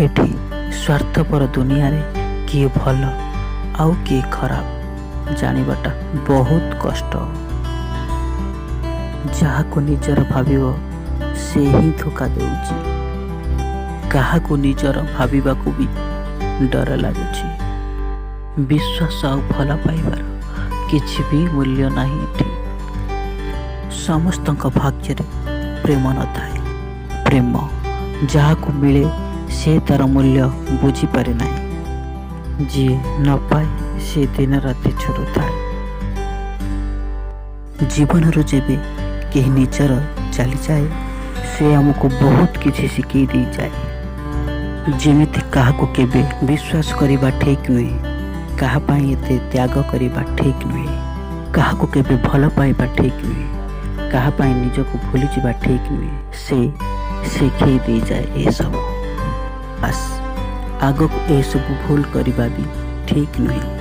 ଏଠି ସ୍ୱାର୍ଥପର ଦୁନିଆରେ କିଏ ଭଲ ଆଉ କିଏ ଖରାପ ଜାଣିବାଟା ବହୁତ କଷ୍ଟ। ଯାହାକୁ ନିଜର ଭାବିବ, ସେ ହିଁ ଧୋକା ଦେଉଛି। କାହାକୁ ନିଜର ଭାବିବାକୁ ବି ଡର ଲାଗୁଛି। ବିଶ୍ୱାସ ଆଉ ଭଲ ପାଇବାର କିଛି ବି ମୂଲ୍ୟ ନାହିଁ ଏଠି। ସମସ୍ତଙ୍କ ଭାଗ୍ୟରେ ପ୍ରେମ ନଥାଏ। ପ୍ରେମ ଯାହାକୁ ମିଳେ, ସେ ତାର ମୂଲ୍ୟ ବୁଝିପାରେ ନାହିଁ। ଯିଏ ନ ପାଏ, ସେ ଦିନ ରାତି ଝୁରୁଥାଏ। ଜୀବନରୁ ଯେବେ କେହି ନିଜର ଚାଲିଯାଏ, ସେ ଆମକୁ ବହୁତ କିଛି ଶିଖେଇ ଦେଇଯାଏ। ଯେମିତି କାହାକୁ କେବେ ବିଶ୍ୱାସ କରିବା ଠିକ୍ ନୁହେଁ, କାହା ପାଇଁ ଏତେ ତ୍ୟାଗ କରିବା ଠିକ୍ ନୁହେଁ, କାହାକୁ କେବେ ଭଲ ପାଇବା ଠିକ୍ ନୁହେଁ, କାହା ପାଇଁ ନିଜକୁ ଭୁଲିଯିବା ଠିକ୍ ନୁହେଁ। ସେ ଶିଖେଇ ଦେଇଯାଏ ଏସବୁ। ବାସ୍, ଆଗକୁ ଏସବୁ ଭୁଲ କରିବା ବି ଠିକ୍ ନୁହେଁ।